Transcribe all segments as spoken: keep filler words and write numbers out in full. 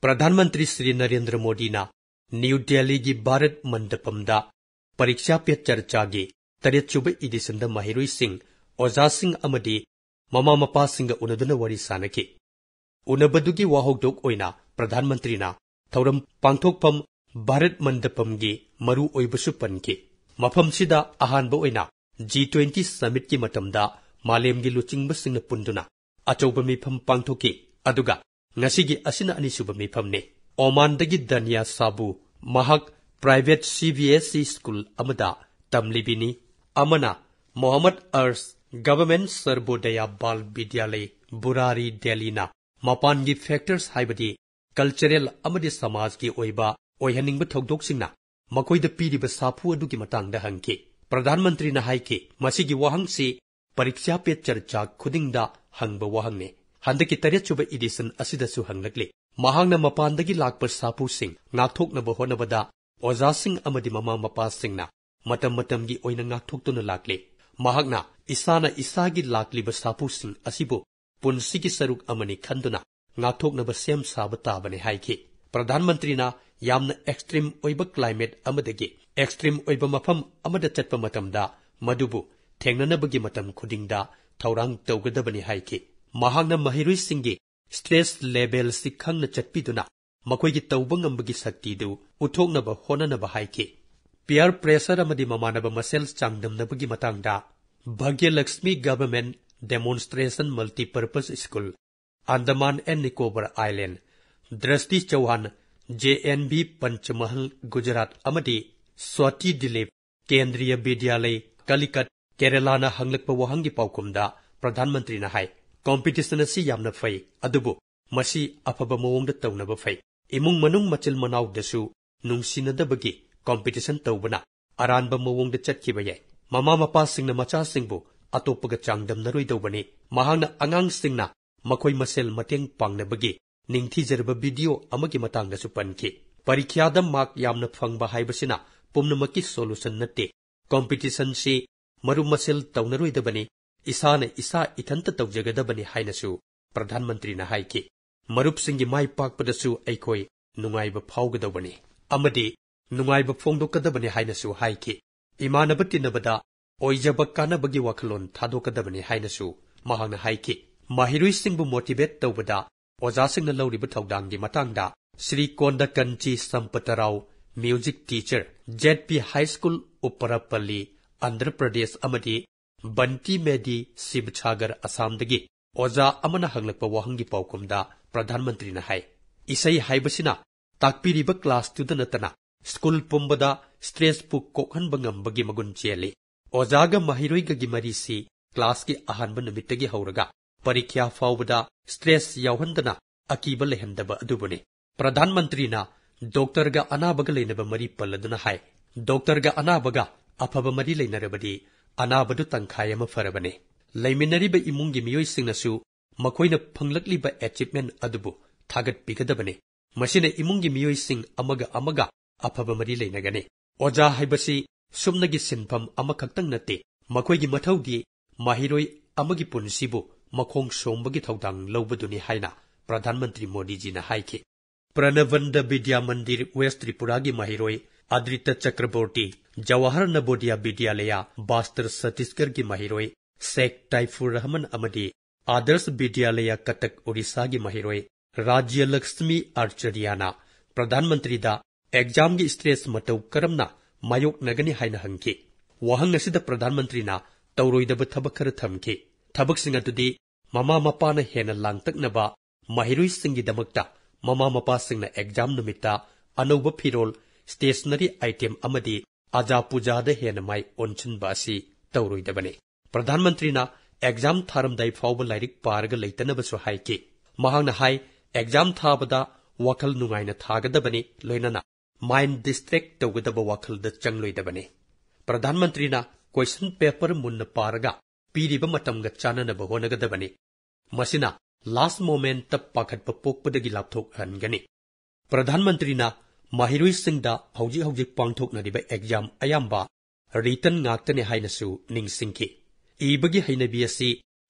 ꯄ꯭ꯔꯙꯥꯟ ꯃꯟꯇ꯭ꯔꯤ ꯁ꯭ꯔꯤ ꯅꯔꯦꯟꯗ꯭ꯔ ꯃꯣꯗꯤꯅ ꯅ꯭ꯌꯨ ꯗꯦꯜꯂꯤꯒꯤ ꯚꯥꯔꯠ ꯃꯟꯗꯄꯝꯗ ꯄꯔꯤꯛꯁꯥ ꯄꯦ ꯆꯔꯆꯥꯒꯤ ꯇꯔꯦꯠꯁꯨꯕ ꯏꯗꯤꯁꯟꯗ ꯃꯍꯩꯔꯣꯏꯁꯤꯡ, ꯑꯣꯖꯥꯁꯤꯡ ꯑꯃꯗꯤ ꯃꯃꯥ ꯃꯄꯥꯁꯤꯡꯒ ꯎꯅꯗꯨꯅ ꯋꯥꯔꯤ ꯁꯥꯅꯈꯤ꯫ ꯎꯅꯕꯗꯨꯒꯤ ꯋꯥꯍꯧꯗꯣꯛ ꯑꯣꯏꯅ ꯄ꯭ꯔꯙꯥꯟ ꯃꯟꯇ꯭ꯔꯤꯅ ꯊꯧꯔꯝ ꯄꯥꯡꯊꯣꯛꯐꯝ ꯚꯥꯔꯠ ꯃꯟꯗꯄꯝꯒꯤ ꯃꯔꯨ ꯑꯣꯏꯕꯁꯨ ꯄꯟꯈꯤ꯫ ꯃꯐꯝꯁꯤꯗ ꯑꯍꯥꯟꯕ ꯑꯣꯏꯅ ꯖꯤ ꯇ꯭ꯋꯦꯟꯇꯤ ꯁꯃꯤꯠꯀꯤ ꯃꯇꯝꯗ ꯃꯥꯂꯦꯝꯒꯤ ꯂꯨꯆꯤꯡꯕꯁꯤꯡꯅ ꯄꯨꯟꯗꯨꯅ ꯑꯆꯧꯕ ꯃꯤꯐꯝ ꯄꯥꯡꯊꯣꯛꯈꯤ, ꯑꯗꯨꯒ ꯉꯁꯤꯒꯤ ꯑꯁꯤꯅ ꯑꯅꯤꯁꯨꯕ ꯃꯤꯐꯝꯅꯤ꯫ ꯑꯣꯃꯥꯟꯗꯒꯤ ꯗꯥꯅꯤꯌꯥ ꯁꯥꯕꯨ, ꯃꯍꯥꯛ private C B S E school ꯑꯃꯗ ꯇꯝꯂꯤꯕꯤꯅꯤ꯫ ꯑꯃꯅ ꯃꯣꯍꯝꯃꯗ ꯑꯔꯁ ꯒꯚꯔꯟꯃꯦꯟꯠ ꯁꯔꯕꯣꯗꯌꯥ ꯕꯥꯜ ꯕꯤꯗ꯭ꯌꯥꯂꯌ, ꯕꯨꯔꯥꯔꯤ, ꯗꯦꯜꯂꯤꯅ ꯃꯄꯥꯟꯒꯤ ꯐꯦꯛꯇꯔꯁ, ꯍꯥꯏꯕꯗꯤ ꯀꯜꯆꯔꯦꯜ ꯑꯃꯗꯤ ꯁꯃꯥꯖꯀꯤ ꯑꯣꯏꯕ ꯑꯣꯏꯍꯟꯅꯤꯡꯕ ꯊꯧꯗꯣꯛꯁꯤꯡꯅ ꯃꯈꯣꯏꯗ ꯄꯤꯔꯤꯕ ꯁꯥꯐꯨ ꯑꯗꯨꯒꯤ ꯃꯇꯥꯡꯗ ꯍꯪꯈꯤ꯫ ꯄ꯭ꯔꯙꯥꯟ ꯃꯟꯇ꯭ꯔꯤꯅ ꯍꯥꯏꯈꯤ, ꯃꯁꯤꯒꯤ ꯋꯥꯍꯪꯁꯤ ꯄꯔꯤꯛꯁꯥ ꯄꯦ ꯆꯔꯆꯥ ꯈꯨꯗꯤꯡꯗ ꯍꯪꯕ ꯋꯥꯍꯪꯅꯤ꯫ ꯍꯟꯗꯛꯀꯤ ꯇꯔꯦꯠꯁꯨꯕ ꯏꯗꯤꯁꯟ ꯑꯁꯤꯗꯁꯨ ꯍꯪꯂꯛꯂꯤ꯫ ꯃꯍꯥꯛꯅ ꯃꯄꯥꯟꯗꯒꯤ ꯂꯥꯛꯄ ꯁꯥꯐꯨꯁꯤꯡ ꯉꯥꯛꯊꯣꯛꯅꯕ ꯍꯣꯠꯅꯕꯗ ꯑꯣꯖꯥꯁꯤꯡ ꯑꯃꯗꯤ ꯃꯃꯥ ꯃꯄꯥꯁꯤꯡꯅ ꯃꯇꯝ ꯃꯇꯝꯒꯤ ꯑꯣꯏꯅ ꯉꯥꯛꯊꯣꯛꯇꯨꯅ ꯂꯥꯛꯂꯤ꯫ ꯃꯍꯥꯛꯅ ꯏꯁꯥꯅ ꯏꯁꯥꯒꯤ ꯂꯥꯛꯂꯤꯕ ꯁꯥꯐꯨꯁꯤꯡ ꯑꯁꯤꯕꯨ ꯄꯨꯟꯁꯤꯒꯤ ꯁꯔꯨꯛ ꯑꯃꯅꯤ ꯈꯟꯗꯨꯅ ꯉꯥꯛꯊꯣꯛꯅꯕ ꯁꯦꯝ ꯁꯥꯕ ꯇꯥꯕꯅꯤ ꯍꯥꯏꯈꯤ꯫ ꯄ꯭ꯔꯙꯥꯟ ꯃꯟꯇ꯭ꯔꯤꯅ ꯌꯥꯝꯅ ꯑꯦꯛꯁꯇ꯭ꯔꯤꯝ ꯑꯣꯏꯕ ꯀ꯭ꯂꯥꯏꯃꯦꯠ ꯑꯃꯗꯒꯤ ꯑꯦꯛꯁꯇ꯭ꯔꯤꯝ ꯑꯣꯏꯕ ꯃꯐꯝ ꯑꯃꯗ ꯆꯠꯄ ꯃꯇꯝꯗ ꯃꯗꯨꯕꯨ ꯊꯦꯡꯅꯅꯕꯒꯤ ꯃꯇꯝ ꯈꯨꯗꯤꯡꯗ ꯊꯧꯔꯥꯡ ꯇꯧꯒꯗꯕꯅꯤ ꯍꯥꯏꯈꯤ꯫ ꯃꯍꯥꯛꯅ ꯃꯍꯩꯔꯣꯏꯁꯤꯡꯒꯤ ꯁ꯭ꯇ꯭ꯔꯦꯁ ꯂꯦꯚꯦꯜꯁꯤ ꯈꯪꯅ ꯆꯠꯄꯤꯗꯨꯅ ꯃꯈꯣꯏꯒꯤ ꯇꯧꯕ ꯉꯝꯕꯒꯤ ꯁꯛꯇꯤꯗꯨ ꯎꯠꯊꯣꯛꯅꯕ ꯍꯣꯠꯅꯅꯕ ꯍꯥꯏꯈꯤ꯫ ꯄꯤꯌꯔ ꯄ꯭ꯔꯦꯁꯔ ꯑꯃꯗꯤ ꯃꯃꯥꯟꯅꯕ ꯃꯁꯦꯜ ꯆꯥꯡꯗꯝꯅꯕꯒꯤ ꯃꯇꯥꯡꯗ Bhagyalakshmi government demonstration multipurpose school, Andaman and Nicobar island, Drishti Chauhan, J N V Panchmahal, Gujarat, ꯑꯃꯗꯤ ꯁ꯭ꯋꯥꯇꯤ ꯗꯤꯂꯤꯞ, ꯀꯦꯟꯗ꯭ꯔꯤꯌ ꯕꯤꯗ꯭ꯌꯥꯂꯌ, ꯀꯂꯤꯀꯠ, ꯀꯦꯔꯂꯥꯅ ꯍꯪꯂꯛꯄ ꯋꯥꯍꯪꯒꯤ ꯄꯥꯎꯈꯨꯝꯗ ꯄ꯭ꯔꯙꯥꯟ ꯃꯟꯇ꯭ꯔꯤꯅ ꯍꯥꯏ, ꯀꯝꯄꯤꯇꯤꯁꯟ ꯑꯁꯤ ꯌꯥꯝꯅ ꯐꯩ, ꯑꯗꯨꯕꯨ ꯃꯁꯤ ꯑꯐꯕ ꯃꯑꯣꯡꯗ ꯇꯧꯅꯕ ꯐꯩ꯫ ꯏꯃꯨꯡ ꯃꯅꯨꯡ ꯃꯆꯤꯜ ꯃꯅꯥꯎꯗꯁꯨ ꯅꯨꯡꯁꯤꯅꯗꯕꯒꯤ ꯀꯝꯄꯤꯇꯤꯁꯟ ꯇꯧꯕꯅ ꯑꯔꯥꯟꯕ ꯃꯑꯣꯡꯗ ꯆꯠꯈꯤꯕ ꯌꯥꯏ꯫ ꯃꯃꯥ ꯃꯄꯥꯁꯤꯡꯅ ꯃꯆꯥꯁꯤꯡꯕꯨ ꯑꯇꯣꯞꯄꯒ ꯆꯥꯡꯗꯝꯅꯔꯣꯏꯗꯧꯕꯅꯤ꯫ ꯃꯍꯥꯛꯅ ꯑꯉꯥꯡꯁꯤꯡꯅ ꯃꯈꯣꯏ ꯃꯁꯦꯜ ꯃꯇꯦꯡ ꯄꯥꯡꯅꯕꯒꯤ ꯅꯤꯡꯊꯤꯖꯔꯕ ꯚꯤꯗꯤꯑꯣ ꯑꯃꯒꯤ ꯃꯇꯥꯡꯗꯁꯨ ꯄꯟꯈꯤ꯫ ꯄꯔꯤꯈ꯭ꯌꯥꯗ ꯃꯥꯔꯛ ꯌꯥꯝꯅ ꯐꯪꯕ ꯍꯥꯏꯕꯁꯤꯅ ꯄꯨꯝꯅꯃꯛꯀꯤ ꯁꯣꯂꯨꯁꯟ ꯅꯠꯇꯦ꯫ ꯀꯝꯄꯤꯇꯤꯁꯟꯁꯤ ꯃꯔꯨꯞ ꯃꯁꯦꯜ ꯇꯧꯅꯔꯣꯏꯗꯕꯅꯤ, ꯏꯁꯥꯅ ꯏꯁꯥ ꯏꯊꯟꯇ ꯇꯧꯖꯒꯗꯕꯅꯤ ꯍꯥꯏꯅꯁꯨ ꯄ꯭ꯔꯙꯥꯟ ꯃꯟꯇ꯭ꯔꯤꯅ ꯍꯥꯏꯈꯤ꯫ ꯃꯔꯨꯞꯁꯤꯡꯒꯤ ꯃꯥꯏ ꯄꯥꯛꯄꯗꯁꯨ ꯑꯩꯈꯣꯏ ꯅꯨꯡꯉꯥꯏꯕ ꯐꯥꯎꯒꯗꯧꯕꯅꯤ ꯑꯃꯗꯤ ꯅꯨꯡꯉꯥꯏꯕ ꯐꯣꯡꯗꯣꯛꯀꯗꯕꯅꯤ ꯍꯥꯏꯅꯁꯨ ꯍꯥꯏꯈꯤ꯫ ꯏꯃꯥꯟꯅꯕ ꯇꯤꯟꯅꯕꯗ ꯑꯣꯏꯖꯕ ꯀꯥꯟꯅꯕꯒꯤ ꯋꯥꯈꯜꯂꯣꯟ ꯊꯥꯗꯣꯛꯀꯗꯕꯅꯤ ꯍꯥꯏꯅꯁꯨ ꯃꯍꯥꯛꯅ ꯍꯥꯏꯈꯤ꯫ ꯃꯍꯩꯔꯣꯏꯁꯤꯡꯕꯨ motivate ꯇꯧꯕꯗ ꯑꯣꯖꯥꯁꯤꯡꯅ ꯂꯧꯔꯤꯕ ꯊꯧꯗꯥꯡꯒꯤ ꯃꯇꯥꯡꯗ ꯁ꯭ꯔꯤ ꯀꯣꯟꯗ ꯀꯟꯆꯤ ꯁꯝꯄꯇꯔꯥꯎ, music teacher, Z P High School, ꯎꯞꯄꯔꯥꯄꯜꯂꯤ, Andhra Pradesh, ꯑꯃꯗꯤ ꯕꯟꯇꯤ ꯃꯦꯗꯤ, ꯁꯤꯕꯁꯥꯒꯔ, ꯑꯁꯥꯝꯗꯒꯤ ꯑꯣꯖꯥ ꯑꯃꯅ ꯍꯪꯂꯛꯄ ꯋꯥꯍꯪꯒꯤ ꯄꯥꯎꯈꯨꯝꯗ ꯄ꯭ꯔꯙꯥꯟ ꯃꯟꯇ꯭ꯔꯤꯅ ꯍꯥꯏ, ꯏꯁꯩ ꯍꯥꯏꯕꯁꯤꯅ ꯇꯥꯛꯄꯤꯔꯤꯕ class ꯇꯨꯗ ꯅꯠꯇꯅ ꯁ꯭ꯀꯨꯜ ꯄꯨꯝꯕꯗ stress ꯄꯨ ꯀꯣꯛꯍꯟꯕ ꯉꯝꯕꯒꯤ ꯃꯒꯨꯟ ꯆꯦꯜꯂꯤ꯫ ꯑꯣꯖꯥꯒ ꯃꯍꯩꯔꯣꯏꯒꯒꯤ ꯃꯔꯤꯁꯤ class ꯀꯤ ꯑꯍꯥꯟꯕ ꯅꯨꯃꯤꯠꯇꯒꯤ ꯍꯧꯔꯒ ꯄꯔꯤꯈ꯭ꯌꯥ ꯐꯥꯎꯕꯗ stress ꯌꯥꯎꯍꯟꯗꯅ ꯑꯀꯤꯕ ꯂꯩꯍꯟꯗꯕ ꯑꯗꯨꯕꯨꯅꯤ꯫ ꯄ꯭ꯔꯙꯥꯟ ꯃꯟꯇ꯭ꯔꯤꯅ ꯗꯣꯛꯇꯔꯒ ꯑꯅꯥꯕꯒ ꯂꯩꯅꯕ ꯃꯔꯤ ꯄꯜꯂꯗꯨꯅ ꯍꯥꯏ, ꯗꯣꯛꯇꯔꯒ ꯑꯅꯥꯕꯒ ꯑꯐꯕ ꯃꯔꯤ ꯂꯩꯅꯔꯕꯗꯤ ꯑꯅꯥꯕꯗꯨ ꯇꯪꯈꯥꯏ ꯑꯃ ꯐꯔꯕꯅꯤ꯫ ꯂꯩꯃꯤꯟꯅꯔꯤꯕ ꯏꯃꯨꯡꯒꯤ ꯃꯤꯑꯣꯏꯁꯤꯡꯅꯁꯨ ꯃꯈꯣꯏꯅ ꯐꯪꯂꯛꯂꯤꯕ achievement ꯑꯗꯨꯕꯨ ꯊꯥꯒꯠꯄꯤꯒꯗꯕꯅꯤ꯫ ꯃꯁꯤꯅ ꯏꯃꯨꯡꯒꯤ ꯃꯤꯑꯣꯏꯁꯤꯡ ꯑꯃꯒ ꯑꯃꯒ ꯑꯐꯕ ꯃꯔꯤ ꯂꯩꯅꯒꯅꯤ꯫ ꯑꯣꯖꯥ ꯍꯥꯏꯕꯁꯤ ꯁꯨꯞꯅꯒꯤ ꯁꯤꯟꯐꯝ ꯑꯃꯈꯛꯇꯪ ꯅꯠꯇꯦ, ꯃꯈꯣꯏꯒꯤ ꯃꯊꯧꯗꯤ ꯃꯍꯩꯔꯣꯏ ꯑꯃꯒꯤ ꯄꯨꯟꯁꯤꯕꯨ ꯃꯈꯣꯡ ꯁꯣꯝꯕꯒꯤ ꯊꯧꯗꯥꯡ ꯂꯧꯕꯗꯨꯅꯤ ꯍꯥꯏꯅ ꯄ꯭ꯔꯙꯥꯟ ꯃꯟꯇ꯭ꯔꯤ ꯃꯣꯗꯤꯖꯤꯅ ꯍꯥꯏꯈꯤ꯫ ꯄ꯭ꯔꯅꯕꯟꯗ ꯕꯤꯗ꯭ꯌꯥ ꯃꯟꯗꯤꯔ ꯋꯦꯁ ꯇ꯭ꯔꯤꯄꯨꯔꯥꯒꯤ ꯃꯍꯩꯔꯣꯏ ꯑꯗ꯭ꯔꯤꯇ ꯆꯀ꯭ꯔꯕꯣꯔꯇꯤ, ꯖꯋꯥꯍꯔ ꯅꯕꯣꯗꯤꯌꯥ ꯕꯤꯗ꯭ꯌꯥꯂꯌ ꯕꯥꯁꯇꯔ ꯁꯇꯤꯁꯒꯔꯒꯤ ꯃꯍꯩꯔꯣꯏ ꯁꯦꯈ ꯇꯥꯏꯐꯨꯔ ꯔꯍꯃꯟ ꯑꯃꯗꯤ ꯑꯥꯗꯔꯁ ꯕꯤꯗ꯭ꯌꯥꯂꯌ ꯀꯇꯛ ꯑꯣꯔꯤꯁꯥꯒꯤ ꯃꯍꯩꯔꯣꯏ ꯔꯥꯖ꯭ꯌ ꯂꯛꯁꯃꯤ ꯑꯥꯔꯆꯔꯤꯌꯥꯅ ꯄ꯭ꯔꯙꯥꯟ ꯃꯟꯇ꯭ꯔꯤꯗ exam ꯒꯤ stress ꯃꯇꯧ ꯀꯔꯝꯅ ꯃꯥꯌꯣꯛꯅꯒꯅꯤ ꯍꯥꯏꯅ ꯍꯪꯈꯤ꯫ ꯋꯥꯍꯪ ꯑꯁꯤꯗ ꯄ꯭ꯔꯙꯥꯟ ꯃꯟꯇ꯭ꯔꯤꯅ ꯇꯧꯔꯣꯏꯗꯕ ꯊꯕꯛ ꯈꯔ ꯊꯝꯈꯤ꯫ ꯊꯕꯛꯁꯤꯡ ꯑꯗꯨꯗꯤ ꯃꯃꯥ ꯃꯄꯥꯅ ꯍꯦꯟꯅ ꯂꯥꯡꯇꯛꯅꯕ ꯃꯍꯩꯔꯣꯏꯁꯤꯡꯒꯤꯗꯃꯛꯇ ꯃꯃꯥ ꯃꯄꯥꯁꯤꯡꯅ exam ꯅꯨꯃꯤꯠꯇ ꯑꯅꯧꯕ ꯐꯤꯔꯣꯜ, stationery item ꯑꯃꯗꯤ ꯑꯖꯥ ꯄꯨꯖꯥꯗ ꯍꯦꯟꯅ ꯃꯥꯏ ꯑꯣꯟꯁꯤꯟꯕ ꯑꯁꯤ ꯇꯧꯔꯣꯏꯗꯕꯅꯤ꯫ ꯄ꯭ꯔꯙꯥꯟ ꯃꯟꯇ꯭ꯔꯤꯅ exam ꯊꯥꯔꯝꯗꯥꯏ ꯐꯥꯎꯕ ꯂꯥꯏꯔꯤꯛ ꯄꯥꯔꯒ ꯂꯩꯇꯅꯕꯁꯨ ꯍꯥꯏꯈꯤ꯫ ꯃꯍꯥꯛꯅ ꯍꯥꯏ, exam ꯊꯥꯕꯗ ꯋꯥꯈꯜ ꯅꯨꯡꯉꯥꯏꯅ ꯊꯥꯒꯗꯕꯅꯤ, ꯂꯣꯏꯅꯅ mind distract ꯇꯧꯒꯗꯕ ꯋꯥꯈꯜꯗ ꯆꯪꯂꯣꯏꯗꯕꯅꯤ꯫ ꯄ꯭ꯔꯙꯥꯟ ꯃꯟꯇ꯭ꯔꯤꯅ question paper ꯃꯨꯟꯅ ꯄꯥꯔꯒ ꯄꯤꯔꯤꯕ ꯃꯇꯝꯒ ꯆꯥꯟꯅꯅꯕ ꯍꯣꯠꯅꯒꯗꯕꯅꯤ꯫ ꯃꯁꯤꯅ last moment ꯇ ꯄꯥꯈꯠꯄ ꯄꯣꯛꯄꯗꯒꯤ ꯂꯥꯞꯊꯣꯛꯍꯟꯒꯅꯤ꯫ ꯄ꯭ꯔꯙꯥꯟ ꯃꯟꯇ꯭ꯔꯤꯅ ꯃꯍꯩꯔꯣꯏꯁꯤꯡꯗ ꯍꯧꯖꯤꯛ ꯍꯧꯖꯤꯛ ꯄꯥꯡꯊꯣꯛꯅꯔꯤꯕ exam ꯑꯌꯥꯝꯕ written ꯉꯥꯛꯇꯅꯤ ꯍꯥꯏꯅꯁꯨ ꯅꯤꯡꯁꯤꯡꯈꯤ꯫ ꯏꯕꯒꯤ ꯍꯩꯅꯕꯤ ꯑꯁꯤ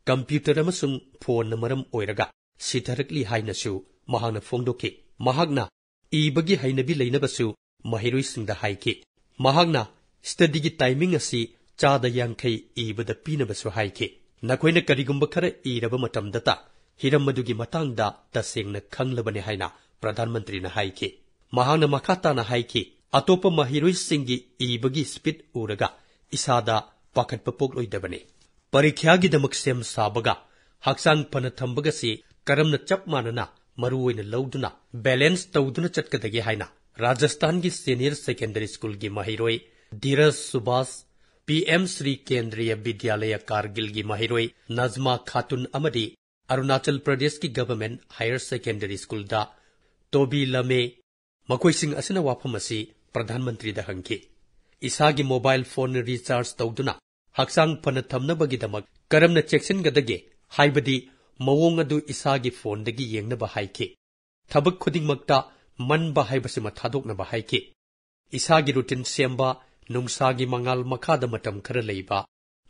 computer ꯑꯃꯁꯨꯡ phone ꯅ ꯃꯔꯝ ꯑꯣꯏꯔꯒ ꯁꯤꯊꯔꯛꯂꯤ ꯍꯥꯏꯅꯁꯨ ꯃꯍꯥꯛꯅ ꯐꯣꯡꯗꯣꯛꯈꯤ꯫ ꯃꯍꯥꯛꯅ ꯏꯕꯒꯤ ꯍꯩꯅꯕꯤ ꯂꯩꯅꯕꯁꯨ ꯃꯍꯩꯔꯣꯏꯁꯤꯡꯗ ꯍꯥꯏꯈꯤ꯫ ꯃꯍꯥꯛꯅ ꯁ꯭ꯇꯗꯤꯒꯤ ꯇꯥꯏꯃꯤꯡ ꯑꯁꯤ ꯆꯥꯗ ꯌꯥꯡꯈꯩ ꯏꯕꯗ ꯄꯤꯅꯕꯁꯨ ꯍꯥꯏꯈꯤ꯫ ꯅꯈꯣꯏꯅ ꯀꯔꯤꯒꯨꯝꯕ ꯈꯔ ꯏꯔꯕ ꯃꯇꯝꯗꯇ ꯍꯤꯔꯝ ꯑꯗꯨꯒꯤ ꯃꯇꯥꯡꯗ ꯇꯁꯦꯡꯅ ꯈꯪꯂꯕꯅꯤ ꯍꯥꯏꯅ ꯄ꯭ꯔꯙꯥꯟ ꯃꯟꯇ꯭ꯔꯤꯅ ꯍꯥꯏꯈꯤ꯫ ꯃꯍꯥꯛꯅ ꯃꯈꯥ ꯇꯥꯅ ꯍꯥꯏꯈꯤ, "ꯑꯇꯣꯞꯄ ꯃꯍꯩꯔꯣꯏꯁꯤꯡꯒꯤ ꯏꯕꯒꯤ ꯁ꯭ꯄꯤꯗ ꯎꯔꯒ ꯏꯁꯥꯗ ꯄꯥꯈꯠꯄ ꯄꯣꯛꯂꯣꯏꯗꯕꯅꯤ꯫ ꯄꯔꯤꯈ꯭ꯌꯥꯒꯤꯗꯃꯛ ꯁꯦꯝ ꯁꯥꯕꯒ ꯍꯛꯆꯥꯡ ꯐꯅ ꯊꯝꯕꯒꯁꯤ ꯀꯔꯝꯅ ꯆꯞ ꯃꯥꯟꯅꯅ ꯃꯔꯨ ꯑꯣꯏꯅ ꯂꯧꯗꯨꯅ ꯕꯦꯂꯦꯟꯁ ꯇꯧꯗꯨꯅ ꯆꯠꯀꯗꯒꯦ ꯍꯥꯏꯅ ꯔꯥꯖꯁꯊꯥꯟꯒꯤ ꯁꯦꯅꯤꯌꯔ ꯁꯦꯀꯦꯟꯗꯔꯤ ꯁ꯭ꯀꯨꯜꯒꯤ ꯃꯍꯩꯔꯣꯏ ꯙꯤꯔꯖ ꯁꯨꯕꯥꯁ, ꯄꯤ ꯑꯦꯝ ꯁ꯭ꯔꯤ ꯀꯦꯟꯗ꯭ꯔꯤꯌ ꯕꯤꯗ꯭ꯌꯥꯂꯌ ꯀꯥꯔꯒꯤꯜꯒꯤ ꯃꯍꯩꯔꯣꯏ ꯅꯖꯃꯥ ꯈꯥꯇꯨꯟ ꯑꯃꯗꯤ ꯑꯔꯨꯅꯥꯆꯜ ꯄ꯭ꯔꯗꯦꯁꯀꯤ ꯒꯚꯔꯟꯃꯦꯟꯠ ꯍꯥꯌꯔ ꯁꯦꯀꯦꯟꯗꯔꯤ ꯁ꯭ꯀꯨꯜꯗ ꯇꯣꯕꯤ ꯂꯃꯦ, ꯃꯈꯣꯏꯁꯤꯡ ꯑꯁꯤꯅ ꯋꯥꯐꯝ ꯑꯁꯤ ꯄ꯭ꯔꯙꯥꯟ ꯃꯟꯇ꯭ꯔꯤꯗ ꯍꯪꯈꯤ꯫ ꯏꯁꯥꯒꯤ ꯃꯣꯕꯥꯏꯜ ꯐꯣꯟ ꯔꯤꯆꯥꯔꯖ ꯇꯧꯗꯨꯅ ꯍꯛꯆꯥꯡ ꯐꯅ ꯊꯝꯅꯕꯒꯤꯗꯃꯛ ꯀꯔꯝꯅ ꯆꯦꯛꯁꯤꯟꯒꯗꯒꯦ ꯍꯥꯏꯕꯗꯤ ꯃꯑꯣꯡ ꯑꯗꯨ ꯏꯁꯥꯒꯤ ꯐꯣꯟꯗꯒꯤ ꯌꯦꯡꯅꯕ ꯍꯥꯏꯈꯤ꯫ ꯊꯕꯛ ꯈꯨꯗꯤꯡꯃꯛꯇ ꯃꯟꯕ ꯍꯥꯏꯕꯁꯤꯃ ꯊꯥꯗꯣꯛꯅꯕ ꯍꯥꯏꯈꯤ꯫ ꯏꯁꯥꯒꯤ ꯔꯨꯇꯤꯟ ꯁꯦꯝꯕ, ꯅꯨꯡꯁꯥꯒꯤ ꯃꯉꯥꯜ ꯃꯈꯥꯗ ꯃꯇꯝ ꯈꯔ ꯂꯩꯕ,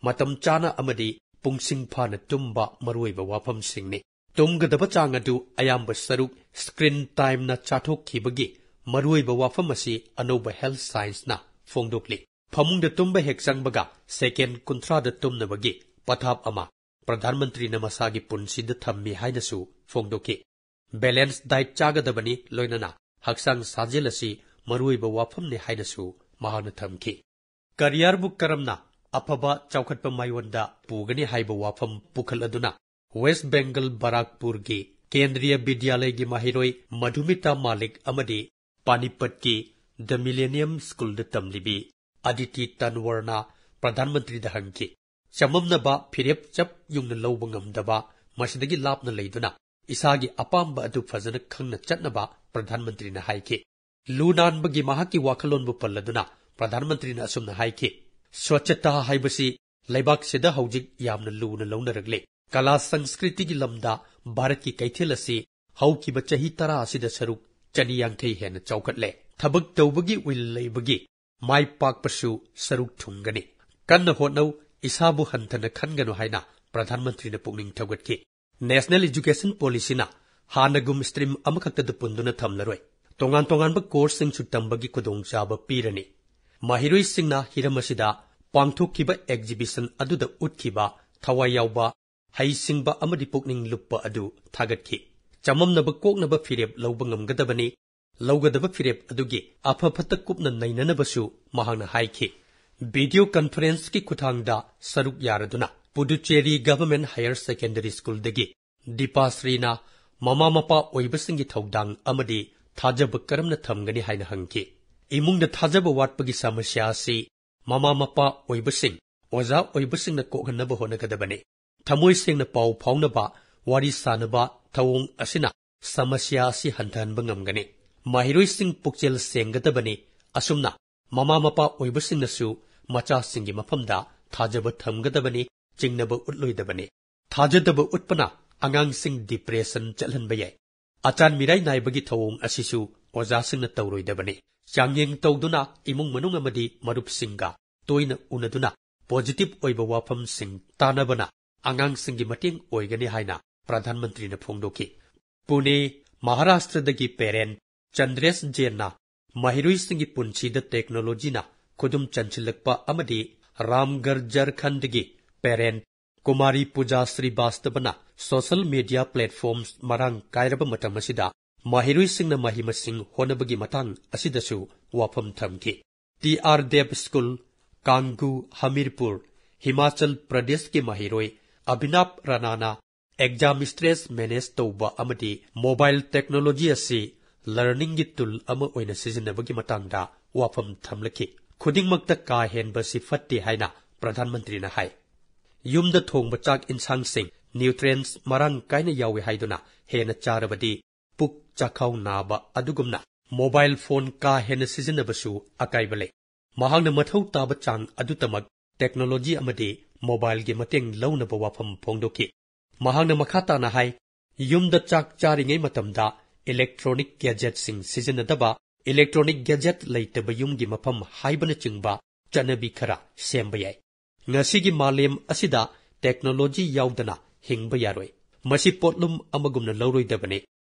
ꯃꯇꯝ ꯆꯥꯅ ꯑꯃꯗꯤ ꯄꯨꯡꯁꯤꯡ ꯐꯥꯅ ꯇꯨꯝꯕ ꯃꯔꯨꯑꯣꯏꯕ ꯋꯥꯐꯝꯁꯤꯡꯅꯤ꯫ ꯇꯨꯝꯒꯗꯕ ꯆꯥꯡ ꯑꯗꯨ ꯑꯌꯥꯝꯕ ꯁꯔꯨꯛ ꯁ꯭ꯀ꯭ꯔꯤꯟ ꯇꯥꯏꯝꯅ ꯆꯥꯊꯣꯛꯈꯤꯕꯒꯤ ꯃꯔꯨꯑꯣꯏꯕ ꯋꯥꯐꯝ ꯑꯁꯤ ꯑꯅꯧꯕ ꯍꯦꯜꯊ ꯁꯥꯏꯟꯁꯅ ꯐꯣꯡꯗꯣꯛꯂꯤ꯫ ꯐꯃꯨꯡꯗ ꯇꯨꯝꯕ ꯍꯦꯛ ꯆꯪꯕꯒ ꯁꯦꯀꯦꯟ ꯀꯨꯟꯊ꯭ꯔꯥꯗ ꯇꯨꯝꯅꯕꯒꯤ ꯄꯊꯥꯞ ꯑꯃ ꯄ꯭ꯔꯙꯥꯟ ꯃꯟꯇ꯭ꯔꯤꯅ ꯃꯁꯥꯒꯤ ꯄꯨꯟꯁꯤꯗ ꯊꯝꯃꯤ ꯍꯥꯏꯅꯁꯨ ꯐꯣꯡꯗꯣꯛꯈꯤ꯫ ꯕꯦꯂꯦꯟꯁ ꯗꯥꯏꯠ ꯆꯥꯒꯗꯕꯅꯤ, ꯂꯣꯏꯅꯅ ꯍꯛꯆꯥꯡ ꯁꯥꯖꯦꯜ ꯑꯁꯤ ꯃꯔꯨꯑꯣꯏꯕ ꯋꯥꯐꯝꯅꯤ ꯍꯥꯏꯅꯁꯨ ꯃꯍꯥꯛꯅ ꯊꯝꯈꯤ꯫ ꯀꯔꯤꯌꯔꯕꯨ ꯀꯔꯝꯅ ꯑꯐꯕ ꯆꯥꯎꯈꯠꯄ ꯃꯥꯏꯑꯣꯟꯗ ꯄꯨꯒꯅꯤ ꯍꯥꯏꯕ ꯋꯥꯐꯝ ꯄꯨꯈꯠꯂꯗꯨꯅ ꯋꯦꯁ꯭ꯠ ꯕꯦꯡꯒꯜ ꯕꯔꯥꯛꯄꯨꯔꯒꯤ ꯀꯦꯟꯗ꯭ꯔꯤꯌ ꯕꯤꯗ꯭ꯌꯥꯂꯌꯒꯤ ꯃꯍꯩꯔꯣꯏ ꯃꯙꯨꯃꯤꯇꯥ ꯃꯥꯂꯤꯛ ꯑꯃꯗꯤ ꯄꯥꯅꯤꯄꯠꯀꯤ ꯗ ꯃꯤꯂꯦꯅꯤꯌꯝ ꯁ꯭ꯀꯨꯜꯗ ꯇꯝꯂꯤꯕꯤ ꯑꯗꯤꯇꯤ ꯇꯟꯋꯔꯅ ꯄ꯭ꯔꯙꯥꯟ ꯃꯟꯇ꯭ꯔꯤꯗ ꯍꯪꯈꯤ꯫ ꯆꯃꯝꯅꯕ ꯐꯤꯔꯦꯞ ꯆꯞ ꯌꯨꯡꯅ ꯂꯧꯕ ꯉꯝꯗꯕ, ꯃꯁꯤꯗꯒꯤ ꯂꯥꯞꯅ ꯂꯩꯗꯨꯅ ꯏꯁꯥꯒꯤ ꯑꯄꯥꯝꯕ ꯑꯗꯨ ꯐꯖꯅ ꯈꯪꯅ ꯆꯠꯅꯕ ꯄ꯭ꯔꯙꯥꯟ ꯃꯟꯇ꯭ꯔꯤꯅ ꯍꯥꯏꯈꯤ꯫ ꯂꯨ ꯅꯥꯟꯕꯒꯤ ꯃꯍꯥꯛꯀꯤ ꯋꯥꯈꯜꯂꯣꯟꯕꯨ ꯄꯜꯂꯗꯨꯅ ꯄ꯭ꯔꯙꯥꯟ ꯃꯟꯇ꯭ꯔꯤꯅ ꯑꯁꯨꯝꯅ ꯍꯥꯏꯈꯤ, "ꯁ꯭ꯋꯆꯇꯥ ꯍꯥꯏꯕꯁꯤ ꯂꯩꯕꯥꯛꯁꯤꯗ ꯍꯧꯖꯤꯛ ꯌꯥꯝꯅ ꯂꯨꯅ ꯂꯧꯅꯔꯛꯂꯦ꯫ ꯀꯂꯥ ꯁꯪꯁꯀ꯭ꯔꯤꯇꯤꯒꯤ ꯂꯝꯗ ꯚꯥꯔꯠꯀꯤ ꯀꯩꯊꯦꯜ ꯑꯁꯤ ꯍꯧꯈꯤꯕ ꯆꯍꯤ ꯇꯔꯥ ꯑꯁꯤꯗ ꯁꯔꯨꯛ ꯆꯅꯤ ꯌꯥꯡꯈꯩ ꯍꯦꯟꯅ ꯆꯥꯎꯈꯠꯂꯦ꯫ ꯊꯕꯛ ꯇꯧꯕꯒꯤ ꯋꯤꯜ ꯂꯩꯕꯒꯤ ꯃꯥꯏ ꯄꯥꯛꯄꯁꯨ ꯁꯔꯨꯛ ꯊꯨꯡꯒꯅꯤ꯫ ꯀꯟꯅ ꯍꯣꯠꯅꯧ, ꯏꯁꯥꯕꯨ ꯍꯟꯊꯅ ꯈꯟꯒꯅꯨ" ꯍꯥꯏꯅ ꯄ꯭ꯔꯙꯥꯟ ꯃꯟꯇ꯭ꯔꯤꯅ ꯄꯨꯛꯅꯤꯡ ꯊꯧꯒꯠꯈꯤ꯫ National Education Policyꯅ ꯍꯥꯟꯅꯒꯨꯝ stream ꯑꯃꯈꯛꯇꯗ ꯄꯨꯟꯗꯨꯅ ꯊꯝꯂꯔꯣꯏ꯫ ꯇꯣꯉꯥꯟ ꯇꯣꯉꯥꯟꯕ courseꯁꯤꯡꯁꯨ ꯇꯝꯕꯒꯤ ꯈꯨꯗꯣꯡꯆꯥꯕ ꯄꯤꯔꯅꯤ꯫ ꯃꯍꯩꯔꯣꯏꯁꯤꯡꯅ ꯍꯤꯔꯝ ꯑꯁꯤꯗ ꯄꯥꯡꯊꯣꯛꯈꯤꯕ exhibition ꯑꯗꯨꯗ ꯎꯠꯈꯤꯕ ꯊꯋꯥꯏ ꯌꯥꯎꯕ, ꯍꯩꯁꯤꯡꯕ ꯑꯃꯗꯤ ꯄꯨꯛꯅꯤꯡ ꯂꯨꯞꯄ ꯑꯗꯨ ꯊꯥꯒꯠꯈꯤ꯫ ꯆꯃꯝꯅꯕ ꯀꯣꯛꯅꯕ ꯐꯤꯔꯦꯞ ꯂꯧꯕ ꯉꯝꯒꯗꯕꯅꯤ꯫ ꯂꯧꯒꯗꯕ ꯐꯤꯔꯦꯞ ꯑꯗꯨꯒꯤ ꯑꯐ ꯐꯠꯇ ꯀꯨꯞꯅ ꯅꯩꯅꯅꯕꯁꯨ ꯃꯍꯥꯛꯅ ꯍꯥꯏꯈꯤ꯫ Video conferenceꯀꯤ ꯈꯨꯠꯊꯥꯡꯗ ꯁꯔꯨꯛ ꯌꯥꯔꯗꯨꯅ Puducherry Government Higher Secondary Schoolꯗꯒꯤ ꯗꯤꯄꯥꯁ꯭ꯔꯤꯅ ꯃꯃꯥ ꯃꯄꯥ ꯑꯣꯏꯕꯁꯤꯡꯒꯤ ꯊꯧꯗꯥꯡ ꯑꯃꯗꯤ ꯊꯥꯖꯕ ꯀꯔꯝꯅ ꯊꯝꯒꯅꯤ ꯍꯥꯏꯅ ꯍꯪꯈꯤ꯫ ꯏꯃꯨꯡꯗ ꯊꯥꯖꯕ ꯋꯥꯠꯄꯒꯤ ꯁꯃꯁ꯭ꯌꯥ ꯑꯁꯤ ꯃꯃꯥ ꯃꯄꯥ ꯑꯣꯏꯕꯁꯤꯡ, ꯑꯣꯖꯥ ꯑꯣꯏꯕꯁꯤꯡꯅ ꯀꯣꯛꯍꯟꯅꯕ ꯍꯣꯠꯅꯒꯗꯕꯅꯤ꯫ ꯊꯃꯣꯏ ꯁꯦꯡꯅ ꯄꯥꯎ ꯐꯥꯎꯅꯕ, ꯋꯥꯔꯤ ꯁꯥꯅꯕ ꯊꯧꯑꯣꯡ ꯑꯁꯤꯅ ꯁꯃꯁ꯭ꯌꯥ ꯑꯁꯤ ꯍꯟꯊꯍꯟꯕ ꯉꯝꯒꯅꯤ꯫ ꯃꯍꯩꯔꯣꯏꯁꯤꯡ ꯄꯨꯛꯆꯦꯜ ꯁꯦꯡꯒꯗꯕꯅꯤ꯫ ꯑꯁꯨꯝꯅ ꯃꯃꯥ ꯃꯄꯥ ꯑꯣꯏꯕꯁꯤꯡꯅꯁꯨ ꯃꯆꯥꯁꯤꯡꯒꯤ ꯃꯐꯝꯗ ꯊꯥꯖꯕ ꯊꯝꯒꯗꯕꯅꯤ, ꯆꯤꯡꯅꯕ ꯎꯠꯂꯣꯏꯗꯕꯅꯤ꯫ ꯊꯥꯖꯗꯕ ꯎꯠꯄꯅ ꯑꯉꯥꯡꯁꯤꯡ depression ꯆꯠꯍꯟꯕ ꯌꯥꯏ꯫ ꯑꯆꯥꯟ ꯃꯤꯔꯥꯏ ꯅꯥꯏꯕꯒꯤ ꯊꯧꯑꯣꯡ ꯑꯁꯤꯁꯨ ꯑꯣꯖꯥꯁꯤꯡꯅ ꯇꯧꯔꯣꯏꯗꯕꯅꯤ꯫ ꯆꯥꯡꯌꯦꯡ ꯇꯧꯗꯨꯅ ꯏꯃꯨꯡ ꯃꯅꯨꯡ ꯑꯃꯗꯤ ꯃꯔꯨꯞꯁꯤꯡꯒ ꯇꯣꯏꯅ ꯎꯅꯗꯨꯅ positive ꯑꯣꯏꯕ ꯋꯥꯐꯝꯁꯤꯡ ꯇꯥꯅꯕꯅ ꯑꯉꯥꯡꯁꯤꯡꯒꯤ ꯃꯇꯦꯡ ꯑꯣꯏꯒꯅꯤ ꯍꯥꯏꯅ ꯄ꯭ꯔꯙꯥꯟ ꯃꯟꯇ꯭ꯔꯤꯅ ꯐꯣꯡꯗꯣꯛꯈꯤ꯫ ꯄꯨꯅꯦ, ꯃꯍꯥꯔꯥꯁꯇ꯭ꯔꯗꯒꯤ parent ꯆꯟꯗ꯭ꯔꯦꯁ ꯖꯦꯟꯅ ꯃꯍꯩꯔꯣꯏꯁꯤꯡꯒꯤ ꯄꯨꯟꯁꯤꯗ technologyꯅ ꯈꯨꯗꯨꯝ ꯆꯟꯁꯤꯜꯂꯛꯄ ꯑꯃꯗꯤ ꯔꯥꯝꯒꯔ ꯖꯔꯈꯟꯗꯒꯤ parent ꯀꯨꯃꯥꯔꯤ ꯄꯨꯖꯥ ꯁ꯭ꯔꯤꯕꯥꯁꯇꯕꯅ social media platforms ꯃꯔꯥꯡ ꯀꯥꯏꯔꯕ ꯃꯇꯝ ꯑꯁꯤꯗ ꯃꯍꯩꯔꯣꯏꯁꯤꯡꯅ ꯃꯍꯩ ꯃꯁꯤꯡ ꯍꯣꯠꯅꯕꯒꯤ ꯃꯇꯥꯡ ꯑꯁꯤꯗꯁꯨ ꯋꯥꯐꯝ ꯊꯝꯈꯤ꯫ ꯇꯤ ꯑꯥꯔ ꯗꯦꯕ ꯁ꯭ꯀꯨꯜ, ꯀꯥꯡꯒꯨ, ꯍꯃꯤꯔꯄꯨꯔ, ꯍꯤꯃꯥꯆꯜ ꯄ꯭ꯔꯗꯦꯁꯀꯤ ꯃꯍꯩꯔꯣꯏ ꯑꯚꯤꯅꯥꯚ ꯔꯥꯅꯥꯅ exam stress manage ꯇꯧꯕ ꯑꯃꯗꯤ mobile technology ꯑꯁꯤ learningꯒꯤ tool ꯑꯃ ꯑꯣꯏꯅ ꯁꯤꯖꯤꯟꯅꯕꯒꯤ ꯃꯇꯥꯡꯗ ꯋꯥꯐꯝ ꯊꯝꯂꯛꯈꯤ꯫ ꯈꯨꯗꯤꯡꯃꯛꯇ ꯀꯥ ꯍꯦꯟꯕꯁꯤ ꯐꯠꯇꯦ ꯍꯥꯏꯅ ꯄ꯭ꯔꯙꯥꯟ ꯃꯟꯇ꯭ꯔꯤꯅ ꯍꯥꯏ꯫ ꯌꯨꯝꯗ ꯊꯣꯡꯕ ꯆꯥꯛ ꯏꯟꯁꯥꯡꯁꯤꯡ nutrients ꯃꯔꯥꯡ ꯀꯥꯏꯅ ꯌꯥꯎꯏ ꯍꯥꯏꯗꯨꯅ ꯍꯦꯟꯅ ꯆꯥꯔꯕꯗꯤ ꯄꯨꯛ ꯆꯥꯈꯥꯎ ꯅꯥꯕ ꯑꯗꯨꯒꯨꯝꯅ mobile phone ꯀꯥ ꯍꯦꯟꯅ ꯁꯤꯖꯤꯟꯅꯕꯁꯨ ꯑꯀꯥꯏꯕ ꯂꯩ꯫ ꯃꯍꯥꯛꯅ ꯃꯊꯧ ꯇꯥꯕ ꯆꯥꯡ ꯑꯗꯨꯇꯃꯛ technology ꯑꯃꯗꯤ mobileꯒꯤ ꯃꯇꯦꯡ ꯂꯧꯅꯕ ꯋꯥꯐꯝ ꯐꯣꯡꯗꯣꯛꯈꯤ꯫ ꯃꯍꯥꯛꯅ ꯃꯈꯥ ꯇꯥꯅ ꯍꯥꯏ, ꯌꯨꯝꯗ ꯆꯥꯛ ꯆꯥꯔꯤꯉꯩ ꯃꯇꯝꯗ electronic gadgetꯁꯤꯡ ꯁꯤꯖꯤꯟꯅꯗꯕ, electronic gadget ꯂꯩꯇꯕ ꯌꯨꯝꯒꯤ ꯃꯐꯝ ꯍꯥꯏꯕꯅꯆꯤꯡꯕ ꯆꯠꯅꯕꯤ ꯈꯔ ꯁꯦꯝꯕ ꯌꯥꯏ꯫ ꯉꯁꯤꯒꯤ ꯃꯥꯂꯦꯝ ꯑꯁꯤꯗ technology ꯌꯥꯎꯗꯅ ꯍꯤꯡꯕ ꯌꯥꯔꯣꯏ꯫ ꯃꯁꯤ ꯄꯣꯠꯂꯨꯝ ꯑꯃꯒꯨꯝꯅ ꯂꯧꯔꯣꯏꯗꯕꯅꯤ꯫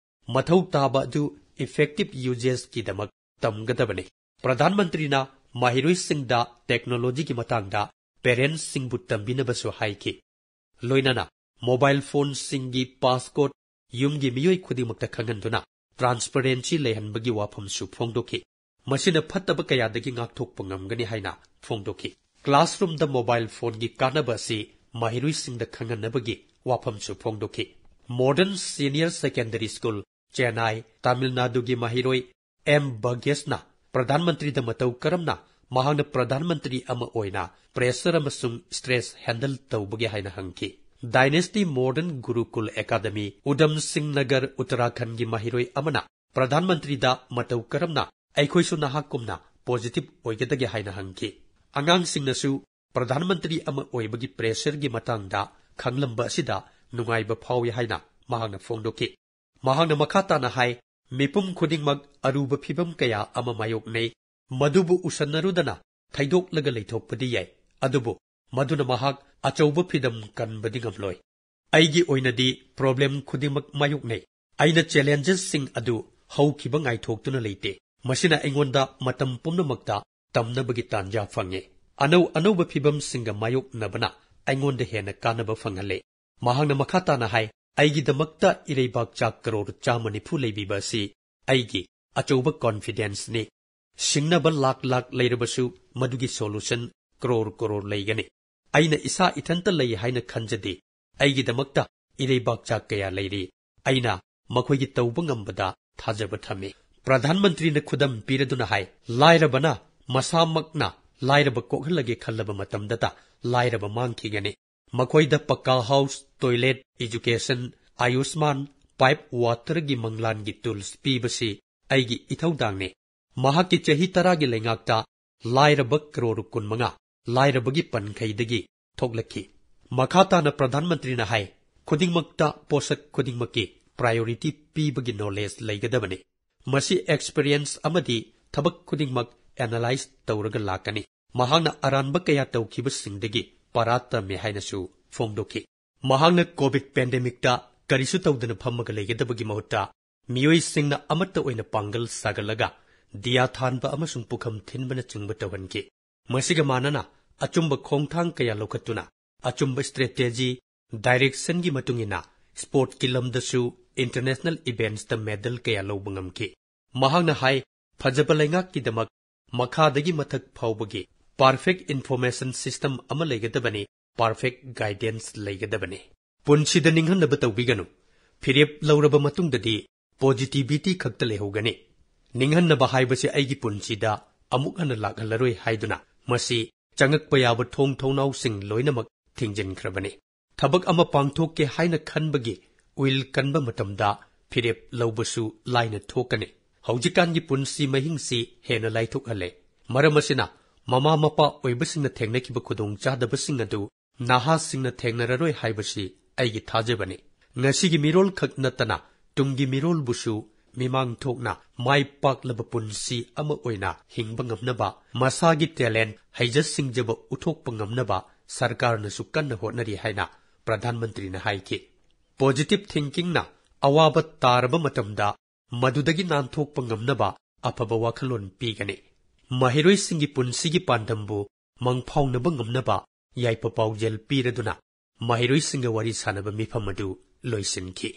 ꯃꯊꯧ ꯇꯥꯕ ꯑꯗꯨ effective usageꯀꯤꯗꯃꯛ ꯇꯝꯒꯗꯕꯅꯤ꯫ ꯄ꯭ꯔꯙꯥꯟ ꯃꯟꯇ꯭ꯔꯤꯅ ꯃꯍꯩꯔꯣꯏꯁꯤꯡꯗ technologyꯒꯤ ꯃꯇꯥꯡꯗ parentsꯁꯤꯡꯕꯨ ꯇꯝꯕꯤꯅꯕꯁꯨ ꯍꯥꯏꯈꯤ꯫ ꯂꯣꯏꯅꯅ mobile phoneꯁꯤꯡꯒꯤ passcode ꯌꯨꯝꯒꯤ ꯃꯤꯑꯣꯏ ꯈꯨꯗꯤꯡꯃꯛꯇ ꯈꯪꯍꯟꯗꯨꯅ transparency ꯂꯩꯍꯟꯕꯒꯤ ꯋꯥꯐꯝꯁꯨ ꯐꯣꯡꯗꯣꯛꯈꯤ꯫ ꯃꯁꯤꯅ ꯐꯠꯇꯕ ꯀꯌꯥꯗꯒꯤ ꯉꯥꯛꯊꯣꯛꯄ ꯉꯝꯒꯅꯤ ꯍꯥꯏꯅ ꯐꯣꯡꯗꯣꯛꯈꯤ꯫ Classroomꯗ mobile phoneꯒꯤ ꯀꯥꯟꯅꯕ ꯑꯁꯤ ꯃꯍꯩꯔꯣꯏꯁꯤꯡꯗ ꯈꯪꯍꯟꯅꯕꯒꯤ ꯋꯥꯐꯝꯁꯨ ꯐꯣꯡꯗꯣꯛꯈꯤ꯫ Modern Senior Secondary School, Chennai, Tamil ꯅꯥꯗꯨꯒꯤ ꯃꯍꯩꯔꯣꯏ ꯑꯦꯝ ꯚꯥꯒ꯭ꯌꯦꯁꯅ ꯄ꯭ꯔꯙꯥꯟ ꯃꯟꯇ꯭ꯔꯤꯗ ꯃꯇꯧ ꯀꯔꯝꯅ ꯃꯍꯥꯛꯅ ꯄ꯭ꯔꯙꯥꯟ ꯃꯟꯇ꯭ꯔꯤ ꯑꯃ ꯑꯣꯏꯅ pressure ꯑꯃꯁꯨꯡ stress handle ꯇꯧꯕꯒꯦ ꯍꯥꯏꯅ ꯍꯪꯈꯤ꯫ Dynasty Modern Gurukul Academy, Udham ꯁꯤꯡ ꯅꯒꯔ, ꯎꯠꯇꯔꯥꯈꯟꯗꯒꯤ ꯃꯍꯩꯔꯣꯏ ꯑꯃꯅ ꯄ꯭ꯔꯙꯥꯟ ꯃꯟꯇ꯭ꯔꯤꯗ ꯃꯇꯧ ꯀꯔꯝꯅ ꯑꯩꯈꯣꯏꯁꯨ ꯅꯍꯥꯛꯀꯨꯝꯅ positive ꯑꯣꯏꯒꯗꯒꯦ ꯍꯥꯏꯅ ꯍꯪꯈꯤ꯫ ꯑꯉꯥꯡꯁꯤꯡꯅꯁꯨ ꯄ꯭ꯔꯙꯥꯟ ꯃꯟꯇ꯭ꯔꯤ ꯑꯃ ꯑꯣꯏꯕꯒꯤ pressureꯒꯤ ꯃꯇꯥꯡꯗ ꯈꯪꯂꯝꯕ ꯑꯁꯤꯗ ꯅꯨꯡꯉꯥꯏꯕ ꯐꯥꯎꯏ ꯍꯥꯏꯅ ꯃꯍꯥꯛꯅ ꯐꯣꯡꯗꯣꯛꯈꯤ꯫ ꯃꯍꯥꯛꯅ ꯃꯈꯥ ꯇꯥꯅ ꯍꯥꯏ, ꯃꯤꯄꯨꯝ ꯈꯨꯗꯤꯡꯃꯛ ꯑꯔꯨꯕ ꯐꯤꯚꯝ ꯀꯌꯥ ꯑꯃ ꯃꯥꯌꯣꯛꯅꯩ, ꯃꯗꯨꯕꯨ ꯎꯁꯟꯅꯔꯨꯗꯅ ꯊꯩꯗꯣꯛꯂꯒ ꯂꯩꯊꯣꯛꯄꯗꯤ ꯌꯥꯏ, ꯑꯗꯨꯕꯨ ꯃꯗꯨꯅ ꯃꯍꯥꯛ ꯑꯆꯧꯕ ꯐꯤꯗꯝ ꯀꯟꯕꯗꯤ ꯉꯝꯂꯣꯏ꯫ ꯑꯩꯒꯤ ꯑꯣꯏꯅꯗꯤ problem ꯈꯨꯗꯤꯡꯃꯛ ꯃꯥꯌꯣꯛꯅꯩ꯫ ꯑꯩꯅ challengesꯁꯤꯡ ꯑꯗꯨ ꯍꯧꯈꯤꯕ ꯉꯥꯏꯊꯣꯛꯇꯨꯅ ꯂꯩꯇꯦ꯫ ꯃꯁꯤꯅ ꯑꯩꯉꯣꯟꯗ ꯃꯇꯝ ꯄꯨꯝꯅꯃꯛꯇ ꯇꯝꯅꯕꯒꯤ ꯇꯥꯟꯖꯥ ꯐꯪꯉꯦ꯫ ꯑꯅꯧ ꯑꯅꯧꯕ ꯐꯤꯚꯝꯁꯤꯡꯒ ꯃꯥꯌꯣꯛꯅꯕꯅ ꯑꯩꯉꯣꯟꯗ ꯍꯦꯟꯅ ꯀꯥꯟꯅꯕ ꯐꯪꯍꯜꯂꯦ꯫ ꯃꯍꯥꯛꯅ ꯃꯈꯥ ꯇꯥꯅ ꯍꯥꯏ, "ꯑꯩꯒꯤꯗꯃꯛꯇ ꯏꯔꯩꯕꯥꯛ ꯆꯥꯛ ꯀꯔꯣꯔ ꯆꯥꯝꯃ ꯅꯤꯐꯨ ꯂꯩꯕꯤꯕ ꯑꯁꯤ ꯑꯩꯒꯤ ꯑꯆꯧꯕ confidenceꯅꯤ꯫ ꯁꯤꯡꯅꯕ ꯂꯥꯛ ꯂꯥꯛ ꯂꯩꯔꯕꯁꯨ ꯃꯗꯨꯒꯤ solution ꯀꯔꯣꯔ ꯀꯔꯣꯔ ꯂꯩꯒꯅꯤ꯫ ꯑꯩꯅ ꯏꯁꯥ ꯏꯊꯟꯇ ꯂꯩ ꯍꯥꯏꯅ ꯈꯟꯖꯗꯦ꯫ ꯑꯩꯒꯤꯗꯃꯛꯇ ꯏꯔꯩꯕꯥꯛ ꯆꯥꯛ ꯀꯌꯥ ꯂꯩꯔꯤ꯫ ꯑꯩꯅ ꯃꯈꯣꯏꯒꯤ ꯇꯧꯕ ꯉꯝꯕꯗ ꯊꯥꯖꯕ ꯊꯝꯃꯤ꯫" ꯄ꯭ꯔꯙꯥꯟ ꯃꯟꯇ꯭ꯔꯤꯅ ꯈꯨꯗꯝ ꯄꯤꯔꯗꯨꯅ ꯍꯥꯏ, ꯂꯥꯏꯔꯕꯅ ꯃꯁꯥꯃꯛꯅ ꯂꯥꯏꯔꯕ ꯀꯣꯛꯍꯜꯂꯒꯦ ꯈꯜꯂꯕ ꯃꯇꯝꯗꯇ ꯂꯥꯏꯔꯕ ꯃꯥꯡꯈꯤꯒꯅꯤ꯫ ꯃꯈꯣꯏꯗ ꯄꯛꯀꯥ house, toilet, education, Ayushman, pipe waterꯒꯤ ꯃꯪꯂꯥꯟꯒꯤ tools ꯄꯤꯕꯁꯤ ꯑꯩꯒꯤ ꯏꯊꯧꯗꯥꯡꯅꯤ꯫ ꯃꯍꯥꯛꯀꯤ ꯆꯍꯤ ꯇꯔꯥꯒꯤ ꯂꯩꯉꯥꯛꯇ ꯂꯥꯏꯔꯕ ꯀꯔꯣꯔ ꯀꯨꯟꯃꯉꯥ ꯂꯥꯏꯔꯕꯒꯤ ꯄꯟꯈꯩꯗꯒꯤ ꯊꯣꯛꯂꯛꯈꯤ꯫ ꯃꯈꯥ ꯇꯥꯅ ꯄ꯭ꯔꯙꯥꯟ ꯃꯟꯇ꯭ꯔꯤꯅ ꯍꯥꯏ, ꯈꯨꯗꯤꯡꯃꯛꯇ ꯄꯣꯠꯁꯛ ꯈꯨꯗꯤꯡꯃꯛꯀꯤ priority ꯄꯤꯕꯒꯤ knowledge ꯂꯩꯒꯗꯕꯅꯤ꯫ ꯃꯁꯤ experience ꯑꯃꯗꯤ ꯊꯕꯛ ꯈꯨꯗꯤꯡꯃꯛ analyze ꯇꯧꯔꯒ ꯂꯥꯛꯀꯅꯤ꯫ ꯃꯍꯥꯛꯅ ꯑꯔꯥꯟꯕ ꯀꯌꯥ ꯇꯧꯈꯤꯕꯁꯤꯡꯗꯒꯤ ꯄꯔꯥ ꯇꯝꯃꯦ ꯍꯥꯏꯅꯁꯨ ꯐꯣꯡꯗꯣꯛꯈꯤ꯫ ꯃꯍꯥꯛꯅ ꯀꯣꯚꯤꯗ ꯄꯦꯟꯗꯦꯃꯤꯛꯇ ꯀꯔꯤꯁꯨ ꯇꯧꯗꯅ ꯐꯝꯃꯒ ꯂꯩꯒꯗꯕꯒꯤ ꯃꯍꯨꯠꯇ ꯃꯤꯑꯣꯏꯁꯤꯡꯅ ꯑꯃꯠꯇ ꯑꯣꯏꯅ ꯄꯥꯡꯒꯜ ꯁꯥꯒꯠꯂꯒ ꯗꯤꯌꯥ ꯊꯥꯟꯕ ꯑꯃꯁꯨꯡ ꯄꯨꯈꯝ ꯊꯤꯟꯕꯅꯆꯤꯡꯕ ꯇꯧꯍꯟꯈꯤ꯫ ꯃꯁꯤꯒ ꯃꯥꯟꯅꯅ ꯑꯆꯨꯝꯕ ꯈꯣꯡꯊꯥꯡ ꯀꯌꯥ ꯂꯧꯈꯠꯇꯨꯅ ꯑꯆꯨꯝꯕ ꯁ꯭ꯇ꯭ꯔꯦꯇꯦꯖꯤ, ꯗꯥꯏꯔꯦꯛꯁꯟꯒꯤ ꯃꯇꯨꯡ ꯏꯟꯅ ꯁ꯭ꯄꯣꯔꯠꯀꯤ ꯂꯝꯗꯁꯨ ꯏꯟꯇꯔꯅꯦꯁꯅꯦꯜ ꯏꯚꯦꯟꯠꯁꯇ ꯃꯦꯗꯜ ꯀꯌꯥ ꯂꯧꯕ ꯉꯝꯈꯤ꯫ ꯃꯍꯥꯛꯅ ꯍꯥꯏ, ꯐꯖꯕ ꯂꯩꯉꯥꯛꯀꯤꯗꯃꯛ ꯃꯈꯥꯗꯒꯤ ꯃꯊꯛ ꯐꯥꯎꯕꯒꯤ ꯄꯔꯐꯦꯛꯠ ꯏꯟꯐꯣꯔꯃꯦꯁꯟ ꯁꯤꯁꯇꯝ ꯑꯃ ꯂꯩꯒꯗꯕꯅꯤ, ꯄꯔꯐꯦꯛꯠ ꯒꯥꯏꯗꯦꯟꯁ ꯂꯩꯒꯗꯕꯅꯤ꯫ ꯄꯨꯟꯁꯤꯗ ꯅꯤꯡꯍꯟꯅꯕ ꯇꯧꯕꯤꯒꯅꯨ꯫ ꯐꯤꯔꯦꯞ ꯂꯧꯔꯕ ꯃꯇꯨꯡꯗꯗꯤ ꯄꯣꯖꯤꯇꯤꯚꯤꯇꯤ ꯈꯛꯇ ꯂꯩꯍꯧꯒꯅꯤ꯫ ꯅꯤꯡꯍꯟꯅꯕ ꯍꯥꯏꯕꯁꯤ ꯑꯩꯒꯤ ꯄꯨꯟꯁꯤꯗ ꯑꯃꯨꯛ ꯍꯟꯅ ꯂꯥꯛꯍꯜꯂꯔꯣꯏ ꯍꯥꯏꯗꯨꯅ ꯃꯁꯤ ꯆꯪꯉꯛꯄ ꯌꯥꯕ ꯊꯣꯡ ꯊꯣꯡꯅꯥꯎꯁꯤꯡ ꯂꯣꯏꯅꯃꯛ ꯊꯤꯡꯖꯤꯟꯈ꯭ꯔꯕꯅꯤ꯫ ꯊꯕꯛ ꯑꯃ ꯄꯥꯡꯊꯣꯛꯀꯦ ꯍꯥꯏꯅ ꯈꯟꯕꯒꯤ ꯎꯏꯜ ꯀꯟꯕ ꯃꯇꯝꯗ ꯐꯤꯔꯦꯞ ꯂꯧꯕꯁꯨ ꯂꯥꯏꯅ ꯊꯣꯛꯀꯅꯤ꯫ ꯍꯧꯖꯤꯛꯀꯥꯟꯒꯤ ꯄꯨꯟꯁꯤ ꯃꯍꯤꯡꯁꯤ ꯍꯦꯟꯅ ꯂꯥꯏꯊꯣꯛꯍꯜꯂꯦ꯫ ꯃꯔꯝ ꯑꯁꯤꯅ ꯃꯃꯥ ꯃꯄꯥ ꯑꯣꯏꯕꯁꯤꯡꯅ ꯊꯦꯡꯅꯈꯤꯕ ꯈꯨꯗꯣꯡꯆꯥꯗꯕꯁꯤꯡ ꯑꯗꯨ ꯅꯍꯥꯁꯤꯡꯅ ꯊꯦꯡꯅꯔꯔꯣꯏ ꯍꯥꯏꯕꯁꯤ ꯑꯩꯒꯤ ꯊꯥꯖꯕꯅꯤ꯫ ꯉꯁꯤꯒꯤ ꯃꯤꯔꯣꯜ ꯈꯛ ꯅꯠꯇꯅ ꯇꯨꯡꯒꯤ ꯃꯤꯔꯣꯜꯕꯨꯁꯨ ꯃꯤꯃꯥꯡ ꯊꯣꯛꯅ ꯃꯥꯏ ꯄꯥꯛꯂꯕ ꯄꯨꯟꯁꯤ ꯑꯃ ꯑꯣꯏꯅ ꯍꯤꯡꯕ ꯉꯝꯅꯕ, ꯃꯁꯥꯒꯤ ꯇꯦꯂꯦꯟꯠ, ꯍꯩꯖ ꯁꯤꯡꯖꯕ ꯎꯠꯊꯣꯛꯄ ꯉꯝꯅꯕ ꯁꯔꯀꯥꯔꯅꯁꯨ ꯀꯟꯅ ꯍꯣꯠꯅꯔꯤ ꯍꯥꯏꯅ ꯄ꯭ꯔꯙꯥꯟ ꯃꯟꯇ꯭ꯔꯤꯅ ꯍꯥꯏꯈꯤ꯫ ꯄꯣꯖꯤꯇꯤꯚ ꯊꯤꯡꯀꯤꯡꯅ ꯑꯋꯥꯕ ꯇꯥꯔꯕ ꯃꯇꯝꯗ ꯃꯗꯨꯗꯒꯤ ꯅꯥꯟꯊꯣꯛꯄ ꯉꯝꯅꯕ ꯑꯐꯕ ꯋꯥꯈꯜꯂꯣꯟ ꯄꯤꯒꯅꯤ꯫ ꯃꯍꯩꯔꯣꯏꯁꯤꯡꯒꯤ ꯄꯨꯟꯁꯤꯒꯤ ꯄꯥꯟꯗꯝꯕꯨ ꯃꯪꯐꯥꯎꯅꯕ ꯉꯝꯅꯕ ꯌꯥꯏꯐ ꯄꯥꯎꯖꯦꯜ ꯄꯤꯔꯗꯨꯅ ꯃꯍꯩꯔꯣꯏꯁꯤꯡꯒ ꯋꯥꯔꯤ ꯁꯥꯅꯕ ꯃꯤꯐꯝ ꯑꯗꯨ ꯂꯣꯏꯁꯤꯟꯈꯤ꯫